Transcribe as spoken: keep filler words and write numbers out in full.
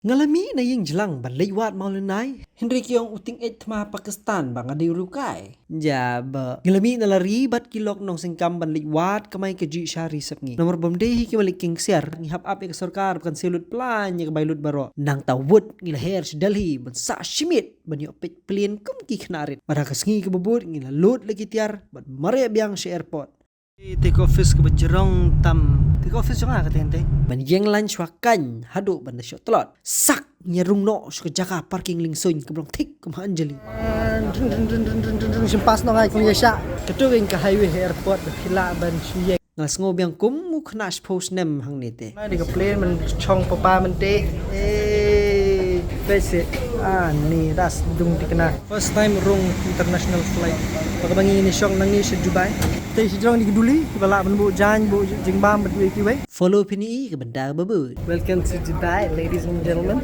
Nga la mih na ïing jlang ban leit wad Mawlynnai, hynrei ki ong u tyngeh thma Pakistan ba nga dei u riewkai. Ja ba nga la mih na la ri bad ki lok nongsengkam ban leit wad kamai kajih sha ri sepngi. Namar bym dei hi ki malik ki ksiar, ngi hap ap ïa ka sorkar ba kan siew lut plan ïa ka bai lut baroh. Nangta wut ngi la her sha Delhi ban sah shimiet ban ïoh peit plane kum ki khynnah rit. Bad ha ka sngi kaba bud ngi la lut la ki tiar bad mareh biang sha airport. Te ka office kaba jrong tam. Te ka office jong nga ka teng teng. Ban ïeng lain shuwa kan haduh ban da shoh tlot. Sak ngi rung noh sha ka jaka parking lyngsuiñ kaba long thik kum ha Anjali. Shim pass noh ngai kum ïa sha. Katu ka highway airport ba phi lah ban shu ïeng. Nga la sngew biang kum u khynnah shiphew snem hangne te. Nai di ka plane man chong papa man te. Eh, basic. Ah, ni das dung tikna. First time rung international flight. Ba ka ba ngi ni shong nangne sha Dubai. Te shi jrong di ka duli, ba lah ban buh jaiñ, buh jingbam, ba dui kiwei. Follow phi ni ka bynta ba bud. Welcome to Dubai, ladies and gentlemen.